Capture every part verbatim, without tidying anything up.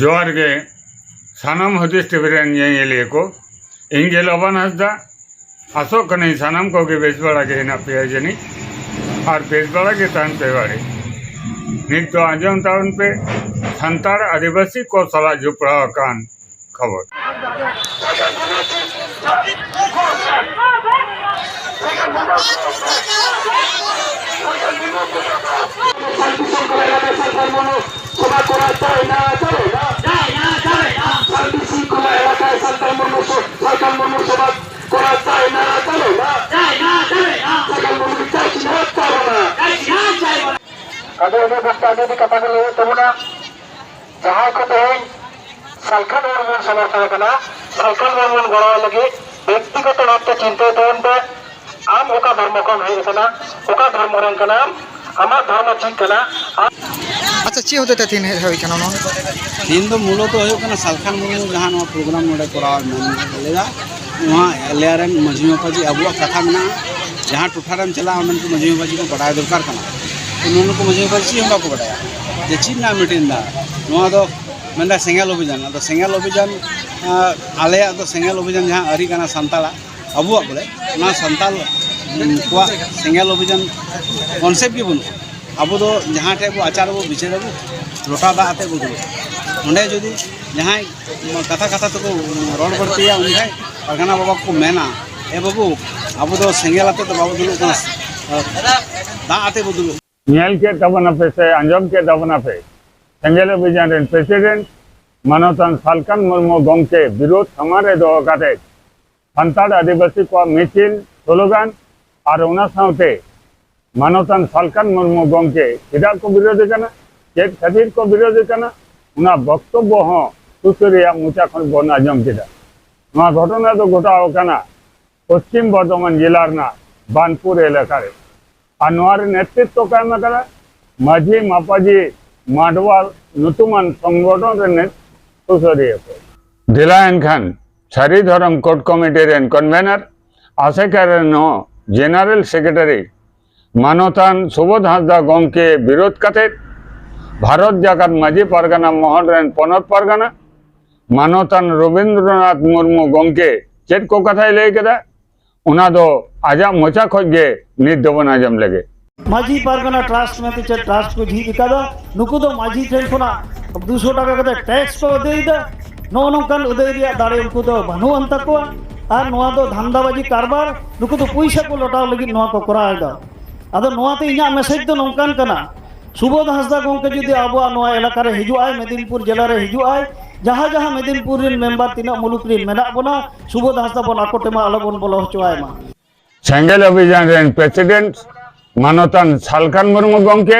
ᱡᱚᱦᱟᱨ ᱜᱮ ᱥᱟᱱᱟᱢ ᱦᱩᱫᱤᱥ ᱴᱤᱵᱷᱤ ᱨᱮᱱ ᱧᱮᱧᱮᱞᱤᱭᱟᱹ ᱠᱚ᱾ ᱤᱧ ᱜᱮ ᱞᱚᱵᱟᱱ ᱦᱟᱸᱥᱫᱟ᱾ ᱟᱥᱚᱜ ᱠᱟᱹᱱᱟᱹᱧ ᱥᱟᱱᱟᱢ ᱠᱚᱜᱮ ᱵᱮᱥ ᱵᱟᱲᱟ ᱜᱮ ᱦᱮᱱᱟᱜ ᱯᱮᱭᱟ ᱡᱟᱹᱱᱤᱡ, ᱟᱨ ᱵᱮᱥ ᱵᱟᱲᱟ ᱜᱮ ᱛᱟᱦᱮᱱ ᱯᱮ ᱵᱟᱲᱮ᱾ ᱱᱤᱛ ᱫᱚ ᱟᱸᱡᱚᱢ ᱛᱟᱵᱚᱱ ᱯᱮ ᱥᱟᱱᱛᱟᱲ ᱟᱹᱫᱤᱵᱟᱹᱥᱤ ᱠᱚ ᱥᱟᱞᱟᱜ ᱡᱚᱯᱲᱟᱣ ᱟᱠᱟᱱ ᱠᱷᱚᱵᱚᱨ᱾ ᱟᱫᱚ ᱤᱱᱟᱹ ᱵᱮᱥᱛᱮ ᱟᱹᱰᱤ ᱟᱹᱰᱤ ᱠᱟᱛᱷᱟ ᱠᱚ ᱞᱟᱹᱭᱮᱫ ᱛᱟᱵᱚᱱᱟ᱾ ᱡᱟᱦᱟᱸᱭ ᱠᱚ ᱛᱮᱦᱮᱧ ᱥᱟᱞᱠᱷᱟᱱ ᱢᱩᱨᱢᱩ ᱥᱚᱢᱚᱨᱛᱷᱚᱱ ᱠᱟᱱᱟ, ᱥᱟᱞᱠᱷᱟᱱ ᱢᱩᱨᱢᱩ ᱜᱚᱲᱚ ᱞᱟᱹᱜᱤᱫ ᱵᱮᱠᱛᱤᱜᱚᱛᱚ ᱵᱷᱟᱵᱛᱮ ᱪᱤᱱᱛᱟᱹ ᱛᱟᱵᱚᱱ ᱯᱮ᱾ ᱟᱢ ᱚᱠᱟ ᱫᱷᱚᱨᱢᱚ ᱠᱷᱚᱱ ᱦᱮᱡ ᱟᱠᱟᱱᱟ, ᱚᱠᱟ ᱫᱷᱚᱨᱢᱚ ᱨᱮᱱ ᱠᱟᱱᱟᱢ, ᱟᱢᱟᱜ ᱫᱷᱚᱨᱢᱚ ᱪᱮᱫ ᱠᱟᱱᱟ? ᱟᱪᱪᱷᱟ, ᱪᱮᱫ ᱦᱚᱛᱮ ᱛᱮ ᱛᱮᱦᱮᱧ ᱦᱮᱡ ᱦᱩᱭ ᱠᱟᱱᱟ ᱱᱚᱣᱟ? ᱛᱮᱦᱮᱧ ᱫᱚ ᱢᱩᱞᱚᱛᱚ ᱦᱩᱭᱩᱜ ᱠᱟᱱᱟ ᱥᱟᱞᱠᱷᱟᱱ ᱢᱩᱨᱢᱩ ᱡᱟᱦᱟᱸ ᱱᱚᱣᱟ ᱯᱨᱳᱜᱨᱟᱢ ᱱᱚᱰᱮ ᱠᱚᱨᱟᱣ ᱢᱮᱱ ᱞᱮᱫᱟ, ᱱᱚᱣᱟ ᱮᱞᱮᱭᱟ ᱨᱮᱱ ᱢᱟᱹᱡᱷᱤ ᱢᱟᱯᱟᱡᱷᱤ ᱟᱵᱚᱣᱟᱜ ᱠᱟᱛᱷᱟ ᱢᱮᱱᱟᱜᱼᱟ, ᱡᱟᱦᱟᱸ ᱴᱚᱴᱷᱟ ᱨᱮᱢ ᱪᱟᱞᱟᱜᱼᱟ ᱚᱸᱰᱮᱱ ᱠᱚ ᱢᱟᱹᱡᱷᱤ ᱢᱟᱯᱟᱡᱷᱤ ᱠᱚ ᱵᱟᱰᱟᱭ ᱫᱚᱨᱠᱟᱨ ᱠᱟᱱᱟ᱾ ᱛᱚ ᱱᱩᱱᱩᱠᱩ ᱢᱟᱹᱡᱷᱤ ᱢᱟᱯᱟᱡᱷᱤ ᱪᱮᱫ ᱦᱚᱸ ᱵᱟᱠᱚ ᱵᱟᱰᱟᱭᱟ ᱡᱮ ᱪᱮᱫ ᱨᱮᱱᱟᱜ ᱢᱤᱴᱤᱝ ᱫᱟ᱾ ᱱᱚᱣᱟ ᱫᱚ ᱢᱮᱱᱫᱟ ᱥᱮᱸᱜᱮᱞ ᱚᱵᱷᱤᱡᱟᱱ᱾ ᱟᱫᱚ ᱥᱮᱸᱜᱮᱞ ᱚᱵᱷᱤᱡᱟᱱ, ᱟᱸ, ᱟᱞᱮᱭᱟᱜ ᱫᱚ ᱥᱮᱸᱜᱮᱞ ᱚᱵᱷᱤᱡᱟᱱ ᱡᱟᱦᱟᱸ ᱟᱹᱨᱤ ᱠᱟᱱᱟ ᱥᱟᱱᱛᱟᱲᱟᱜ, ᱟᱵᱚᱣᱟᱜ ᱵᱚᱞᱮ, ᱚᱱᱟ ᱥᱟᱱᱛᱟᱲ, ᱩᱸ, ᱠᱚᱣᱟᱜ ᱥᱮᱸᱜᱮᱞ ᱚᱵᱷᱤᱡᱟᱱ ᱠᱚᱱᱥᱮᱯᱴ ᱜᱮ ᱵᱟᱹᱱᱩᱜᱼᱟ᱾ ᱟᱵᱚ ᱫᱚ ᱡᱟᱦᱟᱸ ᱴᱷᱮᱡ ᱵᱚ ᱟᱪᱟᱨ ᱟᱵᱚ, ᱵᱤᱪᱟᱹᱨ ᱟᱵᱚ, ᱞᱚᱴᱟ ᱫᱟᱜ ᱟᱛᱮ ᱵᱚ ᱫᱩᱲᱩᱵ᱾ ᱚᱸᱰᱮ ᱡᱩᱫᱤ ᱡᱟᱦᱟᱸᱭ ᱠᱟᱛᱷᱟ ᱠᱟᱛᱷᱟ ᱛᱮᱠᱚ ᱨᱚᱲ ᱵᱟᱹᱲᱛᱤᱭᱟ, ᱩᱱᱤ ᱠᱷᱟᱡ ᱯᱟᱨᱜᱟᱱᱟ ᱵᱟᱵᱟ ᱠᱚ ᱢᱮᱱᱟ, "ᱮ ᱵᱟᱹᱵᱩ, ᱟᱵᱚ ᱫᱚ ᱥᱮᱸᱜᱮᱞ ᱟᱛᱮ ᱫᱚ ᱵᱟᱵᱚ ᱫᱩᱲᱩᱵ ᱠᱟᱱᱟ, ᱫᱟᱜ ᱟᱛᱮ ᱵᱚ ᱫᱩᱲᱩᱵ᱾" ᱧᱮᱞ ᱠᱮᱫ ᱛᱟᱵᱚᱱᱟᱯᱮ ᱥᱮ ᱟᱸᱡᱚᱢ ᱠᱮᱫ ᱛᱟᱵᱚᱱᱟᱯᱮ, ᱥᱮᱸᱜᱮᱞ ᱚᱵᱷᱤᱡᱟᱱ ᱨᱮᱱ ᱯᱨᱮᱥᱤᱰᱮᱱᱴ ᱢᱟᱱᱚᱛᱟᱱ ᱥᱟᱞᱠᱷᱟᱱ ᱢᱩᱨᱢᱩ ᱜᱚᱢᱠᱮ ᱵᱤᱨᱳᱫᱷ ᱥᱟᱢᱟᱝ ᱨᱮ ᱫᱚᱦᱚ ᱠᱟᱛᱮ ᱥᱟᱱᱛᱟᱲ ᱟᱹᱫᱤᱵᱟᱹᱥᱤ ᱠᱚᱣᱟᱜ ᱢᱤᱪᱷᱤᱞ, ᱥᱞᱳᱜᱟᱱ ᱟᱨ ᱚᱱᱟ ᱥᱟᱶᱛᱮ ᱢᱟᱱᱚᱛᱟᱱ ᱥᱟᱞᱠᱷᱟᱱ ᱢᱩᱨᱢᱩ ᱜᱚᱢᱠᱮ ᱪᱮᱫᱟᱜ ᱠᱚ ᱵᱤᱨᱳᱫᱷ ᱠᱟᱱᱟ, ᱪᱮᱫ ᱠᱷᱟᱹᱛᱤᱨ ᱠᱚ ᱵᱤᱨᱳᱫᱷ ᱠᱟᱱᱟ, ᱚᱱᱟ ᱵᱚᱠᱛᱚᱵᱵᱚ ᱦᱚᱸ ᱥᱩᱥᱟᱹᱨᱤᱭᱟᱹ ᱢᱚᱪᱟ ᱠᱷᱚᱱ ᱵᱚᱱ ᱟᱸᱡᱚᱢ ᱠᱮᱫᱟ᱾ ᱱᱚᱣᱟ ᱜᱷᱚᱴᱚᱱᱟ ᱫᱚ ᱜᱷᱚᱴᱟᱣ ᱟᱠᱟᱱᱟ ᱯᱚᱥᱪᱤᱢ ᱵᱚᱨᱫᱷᱚᱢᱟᱱ ᱡᱮᱞᱟ ᱨᱮᱱᱟᱜ ᱵᱟᱱᱯᱩᱨ ᱮᱞᱟᱠᱟ ᱨᱮ᱾ ᱟᱨ ᱱᱚᱣᱟ ᱨᱮ ᱱᱮᱛᱨᱤᱛᱵ ᱠᱚ ᱮᱢ ᱟᱠᱟᱫᱟ ᱢᱟᱹᱡᱷᱤ ᱢᱟᱯᱟᱡᱷᱤ ᱢᱟᱰᱣᱟ ᱧᱩᱛᱩᱢᱟᱱ ᱥᱚᱝᱜᱚᱴᱷᱚᱱ ᱨᱮᱱ ᱥᱩᱥᱟᱹᱨᱤᱭᱟᱹ ᱠᱚ᱾ ᱫᱮᱞᱟ ᱮᱱᱠᱷᱟᱱ ᱥᱟᱹᱨᱤ ᱫᱷᱚᱨᱚᱢ ᱠᱳᱰ ᱠᱚᱢᱤᱴᱤ ᱨᱮᱱ ᱠᱚᱱᱵᱷᱮᱱᱟᱨ, ᱟᱥᱮᱠᱟ ᱨᱮᱱ ᱦᱚᱸ ᱡᱮᱱᱟᱨᱮᱞ ᱥᱮᱠᱨᱮᱴᱟᱨᱤ ᱢᱟᱱᱚᱛᱟᱱ ᱥᱩᱵᱳᱫᱷ ᱦᱟᱸᱥᱫᱟ ᱜᱚᱢᱠᱮ ᱵᱤᱨᱳᱫᱷ ᱠᱟᱛᱮ ᱵᱷᱟᱨᱚᱛ ᱡᱟᱠᱟᱛ ᱢᱟᱹᱡᱷᱤ ᱯᱟᱨᱜᱟᱱᱟ ᱢᱚᱦᱚᱞ ᱨᱮᱱ ᱯᱚᱱᱚᱛ ᱯᱟᱨᱜᱟᱱᱟ ᱢᱟᱱᱚᱛᱟᱱ ᱨᱚᱵᱤᱱᱫᱨᱚᱱᱟᱛᱷ ᱢᱩᱨᱢᱩ ᱜᱚᱢᱠᱮ ᱪᱮᱫ ᱠᱚ ᱠᱟᱛᱷᱟᱭ ᱞᱟᱹᱭ ᱠᱮᱫᱟ, ᱚᱱᱟ ᱫᱚ ᱟᱡᱟᱜ ᱢᱚᱪᱟ ᱠᱷᱚᱱ ᱜᱮ ᱱᱤᱛ ᱫᱚᱵᱚᱱ ᱟᱸᱡᱚᱢ ᱞᱮᱜᱮ᱾ ᱢᱟᱹᱡᱷᱤ ᱯᱟᱨᱜᱟᱱᱟ ᱴᱨᱟᱥᱴ ᱢᱮᱱᱛᱮ ᱪᱮᱫ ᱴᱨᱟᱥᱴ ᱠᱚ ᱡᱷᱤᱡ ᱟᱠᱟᱫᱟ, ᱱᱩᱠᱩ ᱫᱚ ᱢᱟᱹᱡᱷᱤ ᱴᱷᱮᱱ ᱠᱷᱚᱱᱟᱜ ᱫᱩᱥᱚ ᱴᱟᱠᱟ ᱠᱟᱛᱮ ᱴᱮᱠᱥ ᱠᱚ ᱟᱹᱫᱟᱹᱭᱮᱫᱟ᱾ ᱱᱚᱜᱼᱚ ᱱᱚᱝᱠᱟᱱ ᱟᱹᱫᱟᱹᱭ ᱨᱮᱭᱟᱜ ᱫᱟᱲᱮ ᱩᱱᱠᱩ ᱫᱚ ᱵᱟᱹᱱᱩᱜ ᱟᱱ ᱛᱟᱠᱚᱣᱟ᱾ ᱟᱨ ᱱᱚᱣᱟ ᱫᱚ ᱫᱷᱟᱱᱫᱟᱵᱟᱡᱤ ᱠᱟᱨᱵᱟᱨ, ᱱᱩᱠᱩ ᱫᱚ ᱯᱩᱭᱥᱟᱹ ᱠᱚ ᱞᱚᱴᱟᱣ ᱞᱟᱹᱜᱤᱫ ᱱᱚᱣᱟ ᱠᱚ ᱠᱚᱨᱟᱣ ᱮᱫᱟ᱾ ᱟᱫᱚ ᱱᱚᱣᱟᱛᱮ ᱤᱧᱟᱹᱜ ᱢᱮᱥᱮᱡᱽ ᱫᱚ ᱱᱚᱝᱠᱟᱱ ᱠᱟᱱᱟ, ᱥᱩᱵᱳᱫᱷ ᱦᱟᱸᱥᱫᱟ ᱜᱚᱢᱠᱮ ᱡᱩᱫᱤ ᱟᱵᱚᱣᱟᱜ ᱱᱚᱣᱟ ᱮᱞᱟᱠᱟ ᱨᱮ ᱦᱤᱡᱩᱜ ᱟᱭ, ᱢᱮᱫᱤᱱᱯᱩᱨ ᱡᱮᱞᱟ ᱨᱮ ᱦᱤᱡᱩᱜ ᱟᱭ, ᱡᱟᱦᱟᱸ ᱡᱟᱦᱟᱸ ᱢᱮᱫᱤᱱᱯᱩᱨ ᱨᱮᱱ ᱢᱮᱢᱵᱟᱨ ᱛᱤᱱᱟᱹᱜ ᱢᱩᱞᱩᱠ ᱨᱮᱱ ᱢᱮᱱᱟᱜ ᱵᱚᱱᱟ, ᱥᱩᱵᱳᱫᱷ ᱦᱟᱸᱥᱫᱟ ᱵᱚᱱ ᱟᱠᱚ ᱴᱷᱮᱱ ᱢᱟ ᱟᱞᱚ ᱵᱚᱱ ᱵᱚᱞᱚ ᱦᱚᱪᱚ ᱟᱭ ᱢᱟ᱾ ᱥᱮᱸᱜᱮᱞ ᱚᱵᱷᱤᱡᱟᱱ ᱨᱮᱱ ᱯᱨᱮᱥᱤᱰᱮᱱᱴ ᱢᱟᱱᱚᱛᱟᱱ ᱥᱟᱞᱠᱷᱟᱱ ᱢᱩᱨᱢᱩ ᱜᱚᱢᱠᱮ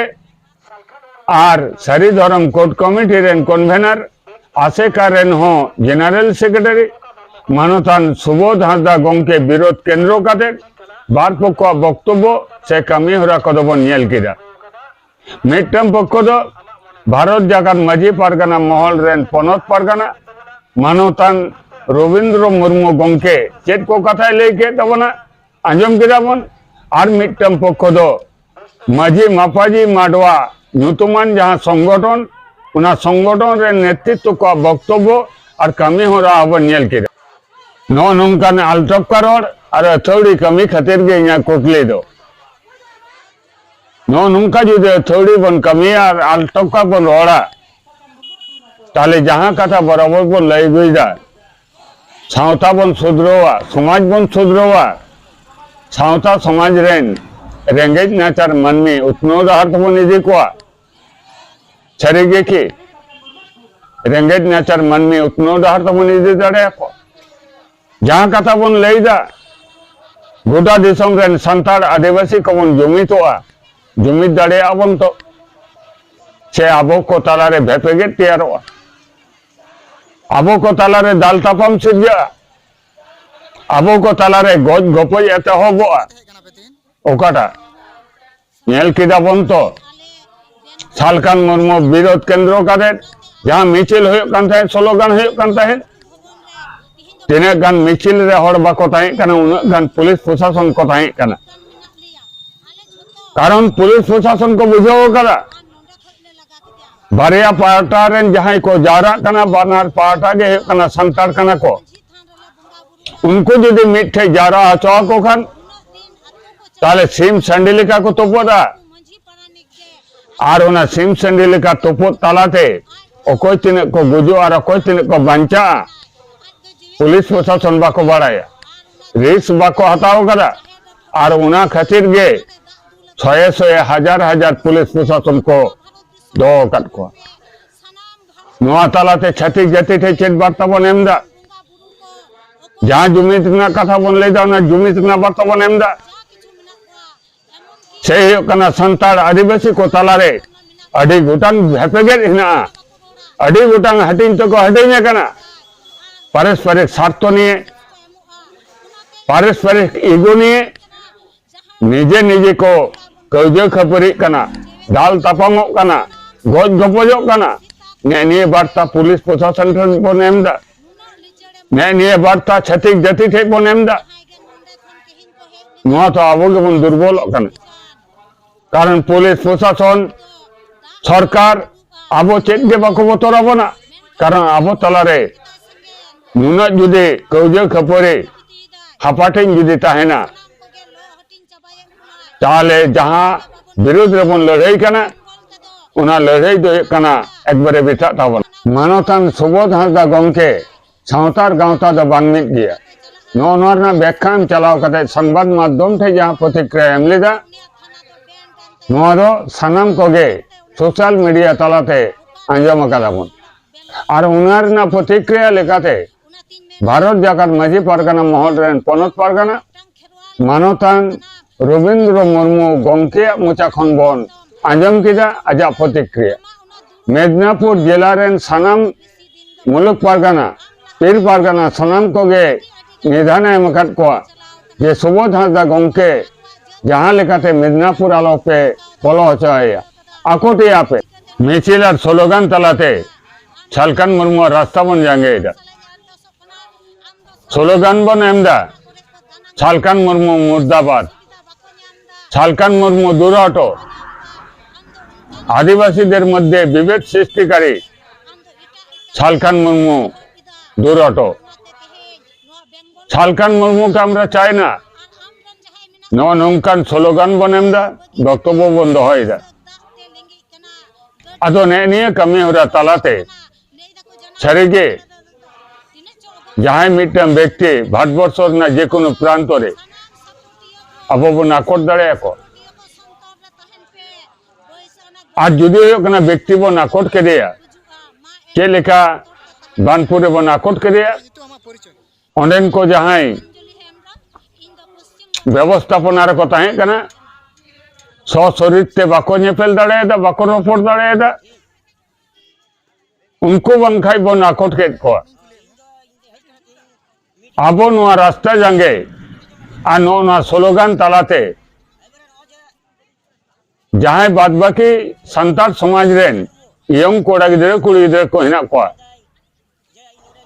ᱟᱨ ᱥᱟᱹᱨᱤ ᱫᱷᱚᱨᱚᱢ ᱠᱳᱰ ᱠᱚᱢᱤᱴᱤ ᱨᱮᱱ ᱠᱚᱱᱵᱷᱮᱱᱟᱨ ᱟᱥᱮᱠᱟ ᱨᱮᱱ ᱦᱚᱸ ᱡᱮᱱᱟᱨᱮᱞ ᱥᱮᱠᱨᱮᱴᱟᱨᱤ ᱢᱟᱱᱚᱛᱟᱱ ᱥᱩᱵᱳᱫᱷ ᱦᱟᱸᱥᱫᱟ ᱜᱚᱢᱠᱮ ᱵᱤᱨᱳᱫᱷ ᱠᱮᱱᱫᱨᱚ ᱠᱟᱛᱮ ᱵᱟᱨ ᱯᱚᱠᱷᱚᱣᱟᱜ ᱵᱚᱠᱛᱚᱵᱵᱚ ᱥᱮ ᱠᱟᱹᱢᱤ ᱦᱚᱨᱟ ᱠᱚᱫᱚ ᱵᱚᱱ ᱧᱮᱞ ᱠᱮᱫᱟ᱾ ᱢᱤᱫᱴᱟᱝ ᱯᱚᱠᱷᱚ ᱫᱚ ᱵᱷᱟᱨᱚᱛ ᱡᱟᱠᱟᱛ ᱢᱟᱹᱡᱷᱤ ᱯᱟᱨᱜᱟᱱᱟ ᱢᱚᱦᱚᱞ ᱨᱮᱱ ᱯᱚᱱᱚᱛ ᱯᱟᱨᱜᱟᱱᱟ ᱢᱟᱱᱚᱛᱟᱱ ᱨᱚᱵᱤᱱᱫᱨᱚ ᱢᱩᱨᱢᱩ ᱜᱚᱢᱠᱮ ᱪᱮᱫ ᱠᱚ ᱠᱟᱛᱷᱟᱭ ᱞᱟᱹᱭ ᱠᱮᱫ ᱛᱟᱵᱚᱱᱟ, ᱟᱸᱡᱚᱢ ᱠᱮᱫᱟ ᱵᱚᱱ᱾ ᱟᱨ ᱢᱤᱫᱴᱟᱝ ᱯᱚᱠᱷᱚ ᱫᱚ ᱢᱟᱹᱡᱷᱤ ᱢᱟᱯᱟᱡᱤ ᱢᱟᱰᱣᱟ ᱧᱩᱛᱩᱢᱟᱱ ᱡᱟᱦᱟᱸ ᱥᱚᱝᱜᱚᱴᱷᱚᱱ, ᱚᱱᱟ ᱥᱚᱝᱜᱚᱴᱷᱚᱱ ᱨᱮᱱ ᱱᱮᱛᱨᱤᱛᱵ ᱠᱚᱣᱟᱜ ᱵᱚᱠᱛᱚᱵᱵᱚ ᱟᱨ ᱠᱟᱹᱢᱤ ᱦᱚᱨᱟ ᱦᱚᱸᱵᱚᱱ ᱧᱮᱞ ᱠᱮᱫᱟ᱾ ᱱᱚᱜᱼᱚ ᱱᱚᱝᱠᱟᱱ ᱟᱞᱴᱚᱯᱠᱟ ᱨᱚᱲ ᱟᱨ ᱟᱹᱛᱷᱟᱹᱣᱲᱤ ᱠᱟᱹᱢᱤ ᱠᱷᱟᱹᱛᱤᱨ ᱜᱮ ᱤᱧᱟᱹᱜ ᱠᱩᱠᱞᱤ ᱫᱚ᱾ ᱱᱚᱜᱼᱚ ᱱᱚᱝᱠᱟ ᱡᱩᱫᱤ ᱟᱹᱛᱷᱟᱹᱣᱲᱤ ᱵᱚᱱ ᱠᱟᱹᱢᱤᱭᱟ ᱟᱨ ᱟᱞᱴᱚᱯᱠᱟ ᱵᱚᱱ ᱨᱚᱲᱟ, ᱛᱟᱦᱞᱮ ᱡᱟᱦᱟᱸ ᱠᱟᱛᱷᱟ ᱵᱚᱨᱟᱵᱚᱨ ᱵᱚᱱ ᱞᱟᱹᱭ ᱟᱹᱜᱩᱭᱮᱫᱟ, ᱥᱟᱶᱛᱟ ᱵᱚᱱ ᱥᱩᱫᱷᱨᱟᱹᱣᱟ, ᱥᱚᱢᱟᱡᱽ ᱵᱚᱱ ᱥᱩᱫᱷᱨᱟᱹᱣᱟ, ᱥᱟᱶᱛᱟ ᱥᱚᱢᱟᱡᱽ ᱨᱮᱱ ᱨᱮᱸᱜᱮᱡ ᱱᱟᱪᱟᱨ ᱢᱟᱹᱱᱢᱤ ᱩᱛᱱᱟᱹᱣ ᱰᱟᱦᱟᱨ ᱛᱮᱵᱚᱱ ᱤᱫᱤ ᱠᱚᱣᱟ᱾ ᱥᱟᱹᱨᱤ ᱜᱮ ᱠᱤ ᱨᱮᱸᱜᱮᱡ ᱱᱟᱪᱟᱨ ᱢᱟᱹᱱᱢᱤ ᱩᱛᱱᱟᱹᱣ ᱰᱟᱦᱟᱨ ᱛᱮᱵᱚᱱ ᱤᱫᱤ ᱫᱟᱲᱮᱭᱟᱠᱚᱣᱟ? ᱡᱟᱦᱟᱸ ᱠᱟᱛᱷᱟ ᱵᱚᱱ ᱞᱟᱹᱭᱫᱟ, ᱜᱚᱴᱟ ᱫᱤᱥᱚᱢ ᱨᱮᱱ ᱥᱟᱱᱛᱟᱲ ᱟᱹᱫᱤᱵᱟᱹᱥᱤ ᱠᱚᱵᱚᱱ ᱡᱩᱢᱤᱫᱚᱜᱼᱟ, ᱡᱩᱢᱤᱫ ᱫᱟᱲᱮᱭᱟᱜᱼᱟ ᱵᱚᱱ ᱛᱚ? ᱥᱮ ᱟᱵᱚ ᱠᱚ ᱛᱟᱞᱟᱨᱮ ᱵᱷᱮᱯᱮᱜᱮᱫ ᱛᱮᱭᱟᱨᱚᱜᱼᱟ? ᱟᱵᱚ ᱠᱚ ᱛᱟᱞᱟᱨᱮ ᱫᱟᱞ ᱛᱟᱯᱟᱢ ᱥᱤᱨᱡᱟᱹᱜᱼᱟ? ᱟᱵᱚ ᱠᱚ ᱛᱟᱞᱟᱨᱮ ᱜᱚᱡ ᱜᱚᱯᱚᱡ ᱮᱛᱚᱦᱚᱵᱚᱜᱼᱟ? ᱚᱠᱟᱴᱟᱜ? ᱧᱮᱞ ᱠᱮᱫᱟ ᱵᱚᱱ ᱛᱚ, ᱥᱟᱞᱠᱷᱟᱱ ᱢᱩᱨᱢᱩ ᱵᱤᱨᱳᱫᱷ ᱠᱮᱱᱫᱨᱚ ᱠᱟᱛᱮ ᱡᱟᱦᱟᱸ ᱢᱤᱪᱷᱤᱞ ᱦᱩᱭᱩᱜ ᱠᱟᱱ ᱛᱟᱦᱮᱸᱫ, ᱥᱞᱳᱜᱟᱱ ᱦᱩᱭᱩᱜ ᱠᱟᱱ ᱛᱟᱦᱮᱸᱫ, ᱛᱤᱱᱟᱹᱜ ᱜᱟᱱ ᱢᱤᱪᱷᱤᱞ ᱨᱮ ᱦᱚᱲ ᱵᱟᱠᱚ ᱛᱟᱦᱮᱸ ᱠᱟᱱᱟ, ᱩᱱᱟᱹᱜ ᱜᱟᱱ ᱯᱩᱞᱤᱥ ᱯᱨᱚᱥᱟᱥᱚᱱ ᱠᱚ ᱛᱟᱦᱮᱸ ᱠᱟᱱᱟ᱾ ᱠᱟᱨᱚᱱ ᱯᱩᱞᱤᱥ ᱯᱨᱚᱥᱟᱥᱚᱱ ᱠᱚ ᱵᱩᱡᱷᱟᱹᱣ ᱠᱟᱫᱟ, ᱵᱟᱨᱭᱟ ᱯᱟᱦᱴᱟ ᱨᱮᱱ ᱡᱟᱦᱟᱸᱭ ᱠᱚ ᱡᱟᱣᱨᱟᱜ ᱠᱟᱱᱟ, ᱵᱟᱱᱟᱨ ᱯᱟᱦᱴᱟ ᱜᱮ ᱦᱩᱭᱩᱜ ᱠᱟᱱᱟ ᱥᱟᱱᱛᱟᱲ ᱠᱟᱱᱟ ᱠᱚ᱾ ᱩᱱᱠᱩ ᱡᱩᱫᱤ ᱢᱤᱫ ᱴᱷᱮᱡ ᱡᱟᱣᱨᱟ ᱦᱚᱪᱚ ᱟᱠᱚ ᱠᱷᱟᱱ, ᱛᱟᱦᱞᱮ ᱥᱤᱢ ᱥᱟᱺᱰᱤ ᱞᱮᱠᱟ ᱠᱚ ᱛᱩᱯᱩᱫᱼᱟ᱾ ᱟᱨ ᱚᱱᱟ ᱥᱤᱢ ᱥᱟᱺᱰᱤ ᱞᱮᱠᱟ ᱛᱩᱯᱩᱫ ᱛᱟᱞᱟᱛᱮ ᱚᱠᱚᱭ ᱛᱤᱱᱟᱹᱜ ᱠᱚ ᱜᱩᱡᱩᱜ ᱟᱨ ᱚᱠᱚᱭ ᱛᱤᱱᱟᱹᱜ ᱠᱚ ᱵᱟᱧᱪᱟᱜᱼᱟ, ᱯᱩᱞᱤᱥ ᱯᱨᱚᱥᱟᱥᱚᱱ ᱵᱟᱠᱚ ᱵᱟᱲᱟᱭᱟ, ᱨᱤᱥᱠ ᱵᱟᱠᱚ ᱦᱟᱛᱟᱣ ᱠᱟᱫᱟ᱾ ᱟᱨ ᱚᱱᱟ ᱠᱷᱟᱹᱛᱤᱨ ᱜᱮ ᱥᱚᱭᱮ ᱥᱚᱭᱮ, ᱦᱟᱡᱟᱨ ᱦᱟᱡᱟᱨ ᱯᱩᱞᱤᱥ ᱯᱨᱚᱥᱟᱥᱚᱱ ᱠᱚ ᱫᱚᱦᱚ ᱟᱠᱟᱫ ᱠᱚᱣᱟ᱾ ᱱᱚᱣᱟ ᱛᱟᱞᱟᱛᱮ ᱪᱷᱟᱹᱛᱤᱠ ᱡᱟᱹᱛᱤ ᱴᱷᱮᱱ ᱪᱮᱫ ᱵᱟᱨᱛᱟ ᱵᱚᱱ ᱮᱢ ᱮᱫᱟ? ᱡᱟᱦᱟᱸ ᱡᱩᱢᱤᱫ ᱨᱮᱱᱟᱜ ᱠᱟᱛᱷᱟ ᱵᱚᱱ ᱞᱟᱹᱭ ᱮᱫᱟ, ᱚᱱᱟ ᱡᱩᱢᱤᱫ ᱨᱮᱱᱟᱜ ᱵᱟᱨᱛᱟ ᱵᱚᱱ ᱮᱢ ᱮᱫᱟ᱾ ᱥᱮ ᱦᱩᱭᱩᱜ ᱠᱟᱱᱟ ᱥᱟᱱᱛᱟᱲ ᱟᱹᱫᱤᱵᱟᱹᱥᱤ ᱠᱚ ᱛᱟᱞᱟᱨᱮ ᱟᱹᱰᱤ ᱜᱚᱴᱟᱝ ᱵᱷᱮᱯᱮᱜᱮᱫ ᱦᱮᱱᱟᱜᱼᱟ, ᱟᱹᱰᱤ ᱜᱚᱴᱟᱝ ᱦᱟᱹᱴᱤᱧ ᱛᱮᱠᱚ ᱦᱟᱹᱴᱤᱧ ᱟᱠᱟᱱᱟ᱾ ᱯᱟᱨᱚᱥᱯᱚᱨᱤᱠ ᱥᱟᱨᱛᱷᱚ ᱱᱤᱭᱮ, ᱯᱟᱨᱚᱥᱯᱚᱨᱤᱠ ᱤᱜᱳ ᱱᱤᱭᱮ ᱱᱤᱡᱮ ᱱᱤᱡᱮ ᱠᱚ ᱠᱟᱹᱣᱡᱟᱹ ᱠᱷᱟᱹᱯᱟᱹᱨᱤᱜ ᱠᱟᱱᱟ, ᱫᱟᱞ ᱛᱟᱯᱟᱢᱚᱜ ᱠᱟᱱᱟ, ᱜᱚᱡ ᱜᱚᱯᱚᱡᱚᱜ ᱠᱟᱱᱟ᱾ ᱱᱮᱜ ᱱᱤᱭᱟᱹ ᱵᱟᱨᱛᱟ ᱯᱩᱞᱤᱥ ᱯᱨᱚᱥᱟᱥᱚᱱ ᱴᱷᱮᱱ ᱵᱚᱱ ᱮᱢ ᱮᱫᱟ, ᱱᱮᱜ ᱱᱤᱭᱟᱹ ᱵᱟᱨᱛᱟ ᱪᱷᱟᱹᱛᱤᱠ ᱡᱟᱹᱛᱤ ᱴᱷᱮᱱ ᱵᱚᱱ ᱮᱢ ᱮᱫᱟ᱾ ᱱᱚᱣᱟ ᱛᱚ ᱟᱵᱚ ᱜᱮᱵᱚᱱ ᱫᱩᱨᱵᱚᱞᱚᱜ ᱠᱟᱱᱟ᱾ ᱠᱟᱨᱚᱱ ᱯᱩᱞᱤᱥ ᱯᱨᱚᱥᱟᱥᱚᱱ, ᱥᱚᱨᱠᱟᱨ ᱟᱵᱚ ᱪᱮᱫ ᱜᱮ ᱵᱟᱠᱚ ᱵᱚᱛᱚᱨ ᱟᱵᱚᱱᱟ᱾ ᱠᱟᱨᱚᱱ ᱟᱵᱚ ᱛᱟᱞᱟᱨᱮ ᱱᱩᱱᱟᱹᱜ ᱡᱩᱫᱤ ᱠᱟᱹᱣᱡᱟᱹ ᱠᱷᱟᱹᱯᱟᱹᱨᱤ ᱦᱟᱯᱟᱴᱤᱧ ᱡᱩᱫᱤ ᱛᱟᱦᱮᱱᱟ, ᱛᱟᱦᱚᱞᱮ ᱡᱟᱦᱟᱸ ᱵᱤᱨᱩᱫᱷ ᱨᱮᱵᱚᱱ ᱞᱟᱹᱲᱦᱟᱹᱭ ᱠᱟᱱᱟ, ᱚᱱᱟ ᱞᱟᱹᱲᱦᱟᱹᱭ ᱫᱚ ᱦᱩᱭᱩᱜ ᱠᱟᱱᱟ ᱮᱠᱵᱟᱨᱮ ᱵᱤᱛᱟᱜ ᱛᱟᱵᱚᱱᱟ᱾ ᱢᱟᱱᱚᱛᱟᱱ ᱥᱩᱵᱳᱫᱷ ᱦᱟᱸᱥᱫᱟ ᱜᱚᱢᱠᱮ, ᱥᱟᱶᱛᱟᱨ ᱜᱟᱶᱛᱟ ᱫᱚ ᱵᱟᱝ ᱢᱤᱫ ᱜᱮᱭᱟ᱾ ᱱᱚᱜᱼᱚ ᱱᱚᱣᱟ ᱨᱮᱱᱟᱜ ᱵᱮᱠᱠᱷᱟ ᱮᱢ ᱪᱟᱞᱟᱣ ᱠᱟᱛᱮ ᱥᱚᱝᱵᱟᱫ ᱢᱟᱫᱽᱫᱷᱚᱢ ᱴᱷᱮᱱ ᱡᱟᱦᱟᱸ ᱯᱨᱚᱛᱤᱠᱨᱤᱭᱟ ᱮᱢ ᱞᱮᱫᱟ, ᱱᱚᱣᱟ ᱫᱚ ᱥᱟᱱᱟᱢ ᱠᱚᱜᱮ ᱥᱳᱥᱟᱞ ᱢᱤᱰᱤᱭᱟ ᱛᱟᱞᱟᱛᱮ ᱟᱸᱡᱚᱢ ᱟᱠᱟᱫᱟ ᱵᱚᱱ᱾ ᱟᱨ ᱚᱱᱟ ᱨᱮᱱᱟᱜ ᱯᱨᱚᱛᱤᱠᱨᱤᱭᱟ ᱞᱮᱠᱟᱛᱮ ᱵᱷᱟᱨᱚᱛ ᱡᱟᱠᱟᱛ ᱢᱟᱹᱡᱷᱤ ᱯᱟᱨᱜᱟᱱᱟ ᱢᱚᱦᱚᱞ ᱨᱮᱱ ᱯᱚᱱᱚᱛ ᱯᱟᱨᱜᱟᱱᱟ ᱢᱟᱱᱚᱛᱟᱱ ᱨᱚᱵᱤᱱᱫᱨᱚ ᱢᱩᱨᱢᱩ ᱜᱚᱢᱠᱮᱭᱟᱜ ᱢᱚᱪᱟ ᱠᱷᱚᱱ ᱵᱚᱱ ᱟᱸᱡᱚᱢ ᱠᱮᱫᱟ ᱟᱡᱟᱜ ᱯᱨᱚᱛᱤᱠᱨᱤᱭᱟ᱾ ᱢᱮᱫᱽᱱᱟᱯᱩᱨ ᱡᱮᱞᱟ ᱨᱮᱱ ᱥᱟᱱᱟᱢ ᱢᱩᱞᱩᱠ ᱯᱟᱨᱜᱟᱱᱟ, ᱯᱤᱨ ᱯᱟᱨᱜᱟᱱᱟ ᱥᱟᱱᱟᱢ ᱠᱚᱜᱮ ᱱᱤᱫᱷᱟᱱ ᱮ ᱮᱢ ᱟᱠᱟᱫ ᱠᱚᱣᱟ ᱡᱮ ᱥᱩᱵᱳᱫᱷ ᱦᱟᱸᱥᱫᱟ ᱜᱚᱢᱠᱮ ᱡᱟᱦᱟᱸ ᱞᱮᱠᱟᱛᱮ ᱢᱮᱫᱽᱱᱟᱯᱩᱨ ᱟᱞᱚ ᱯᱮ ᱵᱚᱞᱚ ᱦᱚᱪᱚ ᱟᱭᱟ, ᱟᱠᱚᱴᱮᱭᱟ ᱯᱮ᱾ ᱢᱤᱪᱷᱤᱞ ᱟᱨ ᱥᱞᱳᱜᱟᱱ ᱛᱟᱞᱟᱛᱮ ᱡᱷᱟᱲᱠᱷᱚᱸᱰ ᱢᱩᱨᱢᱩᱣᱟᱜ ᱨᱟᱥᱛᱟ ᱵᱚᱱ ᱡᱟᱸᱜᱮᱭᱮᱫᱟ᱾ ᱥᱞᱳᱜᱟᱱ ᱵᱚᱱ ᱮᱢ ᱮᱫᱟ, ᱡᱷᱟᱲᱠᱷᱚᱸᱰ ᱢᱩᱨᱢᱩ ᱢᱩᱨᱫᱟᱵᱟᱫ, ᱡᱷᱟᱲᱠᱷᱚᱸᱰ ᱢᱩᱨᱢᱩ ᱫᱩᱨ ᱦᱚᱴᱚ, আদিবাসীদের মধ্যে বিভেদ সৃষ্টিকারী শালখান মুর্মু দূর হটো। শালখান মুর্মুকে আমরা চাই না। ᱱᱚᱣᱟ ᱱᱚᱝᱠᱟᱱ ᱥᱞᱳᱜᱟᱱ ᱵᱚᱱ ᱮᱢ ᱮᱫᱟ, ᱵᱚᱠᱛᱚᱵᱵᱚ ᱵᱚᱱ ᱫᱚᱦᱚᱭᱮᱫᱟ᱾ ᱟᱫᱚ ᱱᱮᱜᱼᱮ ᱱᱤᱭᱟᱹ ᱠᱟᱹᱢᱤ ᱦᱚᱨᱟ ᱛᱟᱞᱟᱛᱮ ᱥᱟᱹᱨᱤᱜᱮ ᱡᱟᱦᱟᱸᱭ ᱢᱤᱫᱴᱟᱝ ᱵᱮᱠᱛᱤ ᱵᱷᱟᱨᱚᱛᱵᱚᱨᱥᱚ ᱨᱮᱱᱟᱜ ᱡᱮᱠᱳᱱᱳ ᱯᱨᱟᱱᱛᱚ ᱨᱮ ᱟᱵᱚ ᱵᱚᱱ ᱟᱠᱚᱴ ᱫᱟᱲᱮᱭᱟᱠᱚᱣᱟ᱾ ᱟᱨ ᱡᱩᱫᱤ ᱦᱩᱭᱩᱜ ᱠᱟᱱᱟ ᱵᱮᱠᱛᱤ ᱵᱚᱱ ᱟᱠᱚᱴ ᱠᱮᱫᱮᱭᱟ, ᱪᱮᱫ ᱞᱮᱠᱟ ᱵᱟᱱᱯᱩᱨ ᱨᱮᱵᱚᱱ ᱟᱠᱚᱴ ᱠᱮᱫᱮᱭᱟ, ᱚᱸᱰᱮᱱ ᱠᱚ ᱡᱟᱦᱟᱸᱭ ᱵᱮᱵᱚᱥᱛᱷᱟᱯᱚᱱᱟ ᱨᱮᱠᱚ ᱛᱟᱦᱮᱸ ᱠᱟᱱᱟ, ᱥᱚᱥᱚᱨᱤᱨ ᱛᱮ ᱵᱟᱠᱚ ᱧᱮᱯᱮᱞ ᱫᱟᱲᱮᱭᱟᱫᱟ, ᱵᱟᱠᱚ ᱨᱚᱯᱚᱲ ᱫᱟᱲᱮᱭᱟᱫᱟ, ᱩᱱᱠᱩ ᱵᱟᱝᱠᱷᱟᱡ ᱵᱚᱱ ᱟᱠᱚᱴ ᱠᱮᱫ ᱠᱚᱣᱟ᱾ ᱟᱵᱚ ᱱᱚᱣᱟ ᱨᱟᱥᱛᱟ ᱡᱟᱸᱜᱮ ᱟᱨ ᱱᱚᱜᱼᱚ ᱱᱚᱣᱟ ᱥᱞᱳᱜᱟᱱ ᱛᱟᱞᱟᱛᱮ ᱡᱟᱦᱟᱸᱭ ᱵᱟᱫ ᱵᱟᱹᱠᱤ ᱥᱟᱱᱛᱟᱲ ᱥᱚᱢᱟᱡᱽ ᱨᱮᱱ ᱤᱭᱚᱝ ᱠᱚᱲᱟ ᱜᱤᱫᱽᱨᱟᱹ ᱠᱩᱲᱤ ᱜᱤᱫᱽᱨᱟᱹ ᱠᱚ ᱦᱮᱱᱟᱜ ᱠᱚᱣᱟ,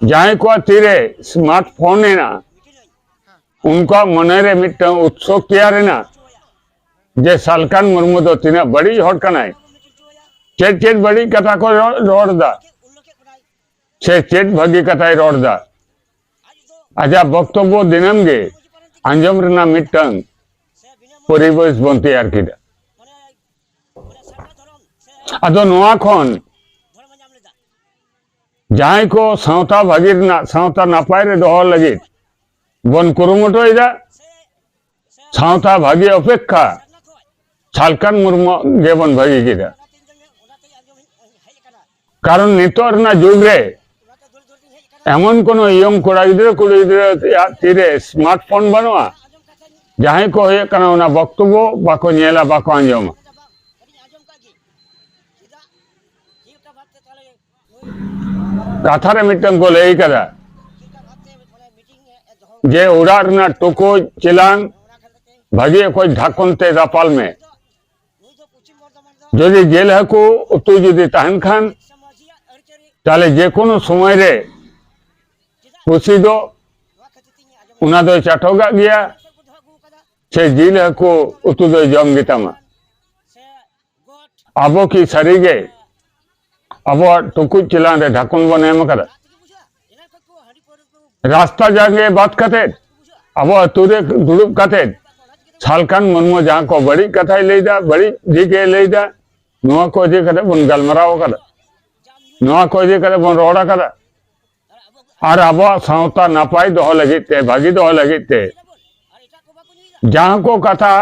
ᱡᱟᱦᱟᱸᱭ ᱠᱚᱣᱟᱜ ᱛᱤᱨᱮ ᱥᱢᱟᱨᱴ ᱯᱷᱳᱱ ᱦᱮᱱᱟᱜᱼᱟ, ᱩᱱᱠᱩᱣᱟᱜ ᱢᱚᱱᱮᱨᱮ ᱢᱤᱫᱴᱟᱝ ᱩᱛᱥᱚᱠ ᱛᱮᱭᱟᱨ ᱮᱱᱟ ᱡᱮ ᱥᱟᱞᱠᱷᱟᱱ ᱢᱩᱨᱢᱩ ᱫᱚ ᱛᱤᱱᱟᱹᱜ ᱵᱟᱹᱲᱤᱡ ᱦᱚᱲ ᱠᱟᱱᱟᱭ, ᱪᱮᱫ ᱪᱮᱫ ᱵᱟᱹᱲᱤᱡ ᱠᱟᱛᱷᱟ ᱠᱚ ᱨᱚ-, ᱨᱚᱲ ᱮᱫᱟ, ᱥᱮ ᱪᱮᱫ ᱵᱷᱟᱹᱜᱤ ᱠᱟᱛᱷᱟᱭ ᱨᱚᱲ ᱮᱫᱟ᱾ ᱟᱡᱟᱜ ᱵᱚᱠᱛᱚᱵᱵᱚ ᱫᱤᱱᱟᱹᱢ ᱜᱮ ᱟᱸᱡᱚᱢ ᱨᱮᱱᱟᱜ ᱢᱤᱫᱴᱟᱝ ᱯᱚᱨᱤᱵᱮᱥ ᱵᱚᱱ ᱛᱮᱭᱟᱨ ᱠᱮᱫᱟ᱾ ᱟᱫᱚ ᱱᱚᱣᱟ ᱠᱷᱚᱱ ᱡᱟᱦᱟᱸᱭ ᱠᱚ ᱥᱟᱶᱛᱟ ᱵᱷᱟᱹᱜᱤ ᱨᱮᱱᱟᱜ, ᱥᱟᱶᱛᱟ ᱱᱟᱯᱟᱭ ᱨᱮ ᱫᱚᱦᱚ ᱞᱟᱹᱜᱤᱫ ᱵᱚᱱ ᱠᱩᱨᱩᱢᱩᱴᱩᱭᱮᱫᱟ, ᱥᱟᱶᱛᱟ ᱵᱷᱟᱹᱜᱤ ᱚᱯᱮᱠᱠᱷᱟ ᱥᱟᱞᱠᱷᱟᱱ ᱢᱩᱨᱢᱩ ᱜᱮᱵᱚᱱ ᱵᱷᱟᱹᱜᱤ ᱠᱮᱫᱟ᱾ ᱠᱟᱨᱚᱱ ᱱᱤᱛᱚᱜ ᱨᱮᱱᱟᱜ ᱡᱩᱜᱽ ᱨᱮ ᱮᱢᱚᱱ ᱠᱳᱱᱳ ᱤᱭᱚᱝ ᱠᱚᱲᱟ ᱜᱤᱫᱽᱨᱟᱹ ᱠᱩᱲᱤ ᱜᱤᱫᱽᱨᱟᱹ ᱟᱜ ᱛᱤᱨᱮ ᱥᱢᱟᱨᱴ ᱯᱷᱳᱱ ᱵᱟᱹᱱᱩᱜᱼᱟ, ᱡᱟᱦᱟᱸᱭ ᱠᱚ ᱦᱩᱭᱩᱜ ᱠᱟᱱᱟ ᱚᱱᱟ ᱵᱚᱠᱛᱚᱵᱵᱚ ᱵᱟᱠᱚ ᱧᱮᱞᱟ, ᱵᱟᱠᱚ ᱟᱸᱡᱚᱢᱟ᱾ ᱠᱟᱛᱷᱟ ᱨᱮ ᱢᱤᱫᱴᱟᱝ ᱠᱚ ᱞᱟᱹᱭ ᱠᱟᱫᱟ ᱡᱮ ᱚᱲᱟᱜ ᱨᱮᱱᱟᱜ ᱴᱩᱠᱩᱡ ᱪᱮᱞᱟᱝ ᱵᱷᱟᱹᱜᱤ ᱚᱠᱚᱡ ᱰᱷᱟᱠᱚᱱ ᱛᱮ ᱫᱟᱯᱟᱞ ᱢᱮ᱾ ᱡᱩᱫᱤ ᱡᱤᱞ ᱦᱟᱹᱠᱩ ᱩᱛᱩ ᱡᱩᱫᱤ ᱛᱟᱦᱮᱱ ᱠᱷᱟᱱ, ᱛᱟᱦᱞᱮ ᱡᱮᱠᱳᱱᱳ ᱥᱚᱢᱚᱭ ᱨᱮ ᱯᱩᱥᱤ ᱫᱚ ᱚᱱᱟ ᱫᱚᱭ ᱪᱟᱴᱚᱜᱟᱜ ᱜᱮᱭᱟ, ᱥᱮ ᱡᱤᱞ ᱦᱟᱹᱠᱩ ᱩᱛᱩ ᱫᱚᱭ ᱡᱚᱢ ᱜᱮᱛᱟᱢᱟ᱾ ᱟᱵᱚ ᱠᱤ ᱥᱟᱹᱨᱤᱜᱮ ᱟᱵᱚᱣᱟᱜ ᱴᱩᱠᱩᱡ ᱪᱮᱞᱟᱝ ᱨᱮ ᱰᱷᱟᱠᱚᱱ ᱵᱚᱱ ᱮᱢ ᱟᱠᱟᱫᱟ? ᱨᱟᱥᱛᱟ ᱡᱟᱸᱜᱮ ᱵᱟᱫ ᱠᱟᱛᱮ ᱟᱵᱚ ᱟᱹᱛᱩ ᱨᱮ ᱫᱩᱲᱩᱵ ᱠᱟᱛᱮ ᱥᱟᱞᱠᱷᱟᱱ ᱢᱩᱨᱢᱩ ᱡᱟᱦᱟᱸ ᱠᱚ ᱵᱟᱹᱲᱤᱡ ᱠᱟᱛᱷᱟᱭ ᱞᱟᱹᱭᱫᱟ, ᱵᱟᱹᱲᱤᱡ ᱫᱤᱠᱮ ᱞᱟᱹᱭᱫᱟ, ᱱᱚᱣᱟ ᱠᱚ ᱤᱫᱤ ᱠᱟᱛᱮ ᱵᱚᱱ ᱜᱟᱞᱢᱟᱨᱟᱣ ᱟᱠᱟᱫᱟ, ᱱᱚᱣᱟ ᱠᱚ ᱤᱫᱤ ᱠᱟᱛᱮ ᱵᱚᱱ ᱨᱚᱲ ᱟᱠᱟᱫᱟ᱾ ᱟᱨ ᱟᱵᱚᱣᱟᱜ ᱥᱟᱶᱛᱟ ᱱᱟᱯᱟᱭ ᱫᱚᱦᱚ ᱞᱟᱹᱜᱤᱫ ᱛᱮ, ᱵᱷᱟᱹᱜᱤ ᱫᱚᱦᱚ ᱞᱟᱹᱜᱤᱫ ᱛᱮ ᱡᱟᱦᱟᱸ ᱠᱚ ᱠᱟᱛᱷᱟ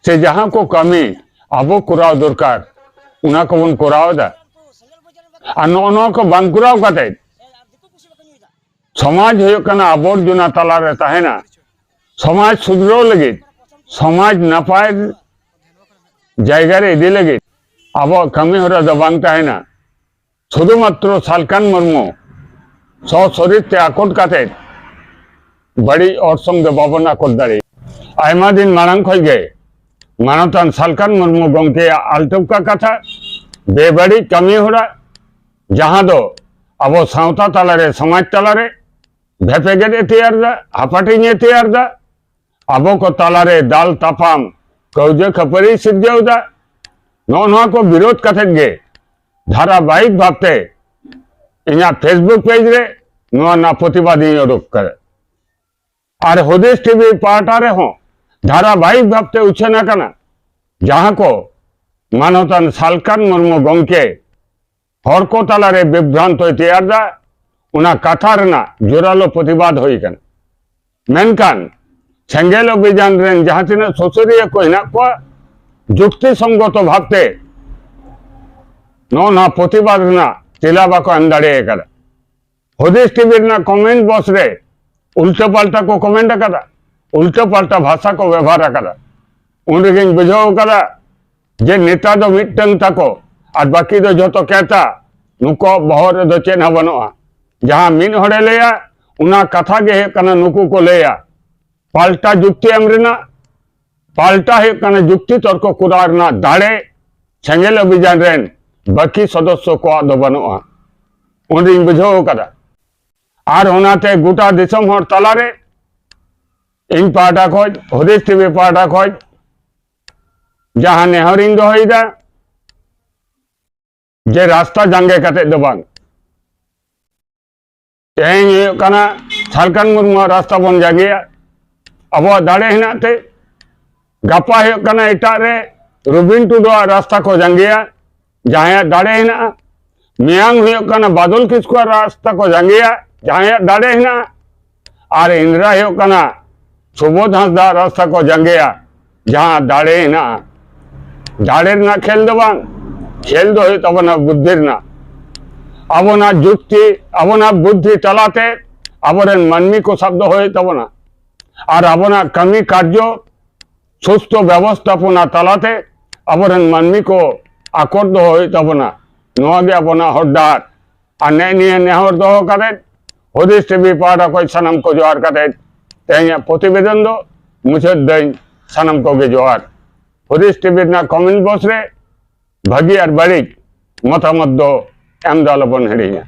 ᱥᱮ ᱡᱟᱦᱟᱸ ᱠᱚ ᱠᱟᱹᱢᱤ ᱟᱵᱚ ᱠᱚᱨᱟᱣ ᱫᱚᱨᱠᱟᱨ, ᱚᱱᱟ ᱠᱚᱵᱚᱱ ᱠᱚᱨᱟᱣ ᱮᱫᱟ᱾ ᱟᱨ ᱱᱚᱜᱼᱚ ᱱᱚᱣᱟ ᱠᱚ ᱵᱟᱝ ᱠᱚᱨᱟᱣ ᱠᱟᱛᱮ ᱥᱚᱢᱟᱡᱽ ᱦᱩᱭᱩᱜ ᱠᱟᱱᱟ ᱟᱵᱚᱨᱡᱚᱱᱟ ᱛᱟᱞᱟᱨᱮ ᱛᱟᱦᱮᱱᱟ᱾ ᱥᱚᱢᱟᱡᱽ ᱥᱩᱫᱷᱨᱟᱹᱣ ᱞᱟᱹᱜᱤᱫ, ᱥᱚᱢᱟᱡᱽ ᱱᱟᱯᱟᱭ ᱡᱟᱭᱜᱟ ᱨᱮ ᱤᱫᱤ ᱞᱟᱹᱜᱤᱫ ᱟᱵᱚᱣᱟᱜ ᱠᱟᱹᱢᱤ ᱦᱚᱨᱟ ᱫᱚ ᱵᱟᱝ ᱛᱟᱦᱮᱱᱟ᱾ ᱥᱩᱫᱷᱩ ᱢᱟᱛᱨᱚ ᱥᱟᱞᱠᱷᱟᱱ ᱢᱩᱨᱢᱩ ᱥᱚ ᱥᱚᱨᱤᱨ ᱛᱮ ᱟᱠᱚᱴ ᱠᱟᱛᱮ ᱵᱟᱹᱲᱤᱡ ᱚᱨᱥᱚᱝ ᱫᱚ ᱵᱟᱵᱚᱱ ᱟᱠᱚᱴ ᱫᱟᱲᱮᱭᱟᱜᱼᱟ᱾ ᱟᱭᱢᱟ ᱫᱤᱱ ᱢᱟᱲᱟᱝ ᱠᱷᱚᱱ ᱜᱮ ᱢᱟᱱᱚᱛᱟᱱ ᱥᱟᱞᱠᱷᱟᱱ ᱢᱩᱨᱢᱩ ᱜᱚᱢᱠᱮᱭᱟᱜ ᱟᱞᱴᱩᱠᱟ ᱠᱟᱛᱷᱟ, ᱵᱮᱵᱟᱹᱲᱤᱡ ᱠᱟᱹᱢᱤ ᱦᱚᱨᱟ, ᱡᱟᱦᱟᱸ ᱫᱚ ᱟᱵᱚ ᱥᱟᱶᱛᱟ ᱛᱟᱞᱟᱨᱮ, ᱥᱚᱢᱟᱡᱽ ᱛᱟᱞᱟᱨᱮ ᱵᱷᱮᱯᱮᱜᱮᱫ ᱮ ᱛᱮᱭᱟᱨ ᱮᱫᱟ, ᱦᱟᱯᱟᱴᱤᱧ ᱮ ᱛᱮᱭᱟᱨ ᱮᱫᱟ, ᱟᱵᱚ ᱠᱚ ᱛᱟᱞᱟᱨᱮ ᱫᱟᱞ ᱛᱟᱯᱟᱢ, ᱠᱟᱹᱣᱡᱟᱹ ᱠᱷᱟᱹᱯᱟᱹᱨᱤ ᱥᱤᱨᱡᱟᱹᱣ ᱮᱫᱟ᱾ ᱱᱚᱜᱼᱚ ᱱᱚᱣᱟ ᱠᱚ ᱵᱤᱨᱳᱫ ᱠᱟᱛᱮᱫ ᱜᱮ ᱫᱷᱟᱨᱟᱵᱟᱦᱤᱠ ᱵᱷᱟᱵᱛᱮ ᱤᱧᱟᱹᱜ Facebook page ᱨᱮ ᱱᱚᱣᱟ ᱨᱮᱱᱟᱜ ᱯᱨᱚᱛᱤᱵᱟᱫ ᱤᱧ ᱩᱰᱩᱠ ᱠᱟᱫᱟ᱾ ᱟᱨ ᱦᱩᱫᱤᱥ ᱴᱤᱵᱷᱤ ᱯᱟᱦᱴᱟ ᱨᱮᱦᱚᱸ ᱫᱷᱟᱨᱟᱵᱟᱦᱤᱠ ᱵᱷᱟᱵᱛᱮ ᱩᱪᱷᱟᱹᱱ ᱟᱠᱟᱱᱟ, ᱡᱟᱦᱟᱸ ᱠᱚ ᱢᱟᱱᱚᱛᱟᱱ ᱥᱟᱞᱠᱷᱟᱱ ᱢᱩᱨᱢᱩ ᱜᱚᱢᱠᱮ ᱦᱚᱲ ᱠᱚ ᱛᱟᱞᱟᱨᱮ ᱵᱤᱵᱷᱨᱟᱱᱛᱚᱭ ᱛᱮᱭᱟᱨ ᱮᱫᱟ, ᱚᱱᱟ ᱠᱟᱛᱷᱟ ᱨᱮᱱᱟᱜ ᱡᱳᱨᱟᱞᱳ ᱯᱨᱚᱛᱤᱵᱟᱫ ᱦᱩᱭ ᱟᱠᱟᱱᱟ᱾ ᱢᱮᱱᱠᱷᱟᱱ ᱥᱮᱸᱜᱮᱞ ᱚᱵᱷᱤᱡᱟᱱ ᱨᱮᱱ ᱡᱟᱦᱟᱸ ᱛᱤᱱᱟᱹᱜ ᱥᱩᱥᱟᱹᱨᱤᱭᱟᱹ ᱠᱚ ᱦᱮᱱᱟᱜ ᱠᱚᱣᱟ, ᱡᱩᱠᱛᱤ ᱥᱚᱝᱜᱚᱛᱚ ᱵᱷᱟᱵᱛᱮ ᱱᱚᱜᱼᱚ ᱱᱚᱣᱟ ᱯᱨᱚᱛᱤᱵᱟᱫ ᱨᱮᱱᱟᱜ ᱛᱮᱞᱟ ᱵᱟᱠᱚ ᱮᱢ ᱫᱟᱲᱮ ᱟᱠᱟᱫᱟ᱾ ᱦᱩᱫᱤᱥ ᱴᱤᱵᱷᱤ ᱨᱮᱱᱟᱜ comment box ᱨᱮ ᱩᱞᱴᱟᱹ ᱯᱟᱞᱴᱟ ᱠᱚ comment ᱟᱠᱟᱫᱟ, ᱩᱞᱴᱟᱹ ᱯᱟᱞᱴᱟ ᱵᱷᱟᱥᱟ ᱠᱚ ᱵᱮᱵᱚᱦᱟᱨ ᱟᱠᱟᱫᱟ᱾ ᱩᱱ ᱨᱮᱜᱮᱧ ᱵᱩᱡᱷᱟᱹᱣ ᱟᱠᱟᱫᱟ ᱡᱮ ᱱᱮᱛᱟ ᱫᱚ ᱢᱤᱫᱴᱟᱝ ᱛᱟᱠᱚ ᱟᱨ ᱵᱟᱹᱠᱤ ᱫᱚ ᱡᱷᱚᱛᱚ ᱠᱮᱛᱟ᱾ ᱱᱩᱠᱩᱣᱟᱜ ᱵᱚᱦᱚᱜ ᱨᱮᱫᱚ ᱪᱮᱫ ᱦᱚᱸ ᱵᱟᱹᱱᱩᱜᱼᱟ᱾ ᱡᱟᱦᱟᱸ ᱢᱤᱫ ᱦᱚᱲᱮ ᱞᱟᱹᱭᱟ, ᱚᱱᱟ ᱠᱟᱛᱷᱟ ᱜᱮ ᱦᱩᱭᱩᱜ ᱠᱟᱱᱟ ᱱᱩᱠᱩ ᱠᱚ ᱞᱟᱹᱭᱟ᱾ ᱯᱟᱞᱴᱟ ᱡᱩᱠᱛᱤ ᱮᱢ ᱨᱮᱱᱟᱜ, ᱯᱟᱞᱴᱟ ᱦᱩᱭᱩᱜ ᱠᱟᱱᱟ ᱡᱩᱠᱛᱤ ᱛᱚᱨᱠᱚ ᱠᱚᱨᱟᱣ ᱨᱮᱱᱟᱜ ᱫᱟᱲᱮ ᱥᱮᱸᱜᱮᱞ ᱚᱵᱷᱤᱡᱟᱱ ᱨᱮᱱ ᱵᱟᱹᱠᱤ ᱥᱚᱫᱚᱥᱥᱚ ᱠᱚᱣᱟᱜ ᱫᱚ ᱵᱟᱹᱱᱩᱜᱼᱟ᱾ ᱩᱱᱨᱤᱧ ᱵᱩᱡᱷᱟᱹᱣ ᱟᱠᱟᱫᱟ᱾ ᱟᱨ ᱚᱱᱟᱛᱮ ᱜᱚᱴᱟ ᱫᱤᱥᱚᱢ ᱦᱚᱲ ᱛᱟᱞᱟᱨᱮ ᱤᱧ ᱯᱟᱦᱴᱟ ᱠᱷᱚᱱ, ᱦᱩᱫᱤᱥ ᱴᱤᱵᱷᱤ ᱯᱟᱦᱴᱟ ᱠᱷᱚᱱ ᱡᱟᱦᱟᱸ ᱱᱮᱦᱚᱨᱤᱧ ᱫᱚᱦᱚᱭᱮᱫᱟ, ᱡᱮ ᱨᱟᱥᱛᱟ ᱡᱟᱸᱜᱮ ᱠᱟᱛᱮ ᱫᱚ ᱵᱟᱝ᱾ ᱛᱮᱦᱮᱧ ᱦᱩᱭᱩᱜ ᱠᱟᱱᱟ ᱥᱟᱞᱠᱷᱟᱱ ᱢᱩᱨᱢᱩᱣᱟᱜ ᱨᱟᱥᱛᱟ ᱵᱚᱱ ᱡᱟᱸᱜᱮᱭᱟ, ᱟᱵᱚᱣᱟᱜ ᱫᱟᱲᱮ ᱦᱮᱱᱟᱜ ᱛᱮ᱾ ᱜᱟᱯᱟ ᱦᱩᱭᱩᱜ ᱠᱟᱱᱟ ᱮᱴᱟᱜ ᱨᱮ ᱨᱚᱵᱤᱱ ᱴᱩᱰᱩᱣᱟᱜ ᱨᱟᱥᱛᱟ ᱠᱚ ᱡᱟᱸᱜᱮᱭᱟ, ᱡᱟᱦᱟᱸᱭᱟᱜ ᱫᱟᱲᱮ ᱦᱮᱱᱟᱜᱼᱟ᱾ ᱢᱮᱭᱟᱝ ᱦᱩᱭᱩᱜ ᱠᱟᱱᱟ ᱵᱟᱫᱚᱞ ᱠᱤᱥᱠᱩᱣᱟᱜ ᱨᱟᱥᱛᱟ ᱠᱚ ᱡᱟᱸᱜᱮᱭᱟ, ᱡᱟᱦᱟᱸᱭᱟᱜ ᱫᱟᱲᱮ ᱦᱮᱱᱟᱜᱼᱟ᱾ ᱟᱨ ᱮᱱᱫᱨᱟ ᱦᱩᱭᱩᱜ ᱠᱟᱱᱟ ᱥᱩᱵᱳᱫᱷ ᱦᱟᱸᱥᱫᱟᱜ ᱨᱟᱥᱛᱟ ᱠᱚ ᱡᱟᱸᱜᱮᱭᱟ, ᱡᱟᱦᱟᱸ ᱫᱟᱲᱮ ᱦᱮᱱᱟᱜᱼᱟ᱾ ᱫᱟᱲᱮ ᱨᱮᱱᱟᱜ ᱠᱷᱮᱞ ᱫᱚ ᱵᱟᱝ, ᱠᱷᱮᱞ ᱫᱚ ᱦᱩᱭᱩᱜ ᱛᱟᱵᱚᱱᱟ ᱵᱩᱫᱽᱫᱷᱤ ᱨᱮᱱᱟᱜ᱾ ᱟᱵᱚᱱᱟᱜ ᱡᱩᱠᱛᱤ, ᱟᱵᱚᱱᱟᱜ ᱵᱩᱫᱽᱫᱷᱤ ᱛᱟᱞᱟᱛᱮ ᱟᱵᱚᱨᱮᱱ ᱢᱟᱹᱱᱢᱤ ᱠᱚ ᱥᱟᱵ ᱫᱚᱦᱚ ᱦᱩᱭᱩᱜ ᱛᱟᱵᱚᱱᱟ᱾ ᱟᱨ ᱟᱵᱚᱱᱟᱜ ᱠᱟᱹᱢᱤ ᱠᱟᱨᱡᱚ ᱥᱩᱥᱛᱷᱚ ᱵᱮᱵᱚᱥᱛᱷᱟᱯᱚᱱᱟ ᱛᱟᱞᱟᱛᱮ ᱟᱵᱚᱨᱮᱱ ᱢᱟᱹᱱᱢᱤ ᱠᱚ ᱟᱠᱚᱴ ᱫᱚᱦᱚ ᱦᱩᱭᱩᱜ ᱛᱟᱵᱚᱱᱟ᱾ ᱱᱚᱣᱟ ᱜᱮ ᱟᱵᱚᱱᱟᱜ ᱦᱚᱨ ᱰᱟᱦᱟᱨ᱾ ᱟᱨ ᱱᱮᱜ ᱱᱤᱭᱟᱹ ᱱᱮᱦᱚᱨ ᱫᱚᱦᱚ ᱠᱟᱛᱮ ᱦᱩᱫᱤᱥ ᱴᱤᱵᱷᱤ ᱯᱟᱦᱴᱟ ᱠᱷᱚᱱ ᱥᱟᱱᱟᱢ ᱠᱚ ᱡᱚᱦᱟᱨ ᱠᱟᱛᱮ ᱛᱮᱦᱮᱧᱟᱜ ᱯᱨᱚᱛᱤᱵᱮᱫᱚᱱ ᱫᱚ ᱢᱩᱪᱟᱹᱫ ᱫᱟᱹᱧ᱾ ᱥᱟᱱᱟᱢ ᱠᱚᱜᱮ ᱡᱚᱦᱟᱨ᱾ ᱦᱩᱫᱤᱥ ᱴᱤᱵᱷᱤ ᱨᱮᱱᱟᱜ ᱠᱚᱢᱮᱱᱴ ᱵᱚᱠᱥ ᱨᱮ ᱵᱷᱟᱹᱜᱤ ᱟᱨ ᱵᱟᱹᱲᱤᱡ ᱢᱚᱛᱟᱢᱚᱛ ᱫᱚ ᱮᱢ ᱫᱚ ᱟᱞᱚᱵᱚᱱ ᱦᱤᱲᱤᱧᱟ᱾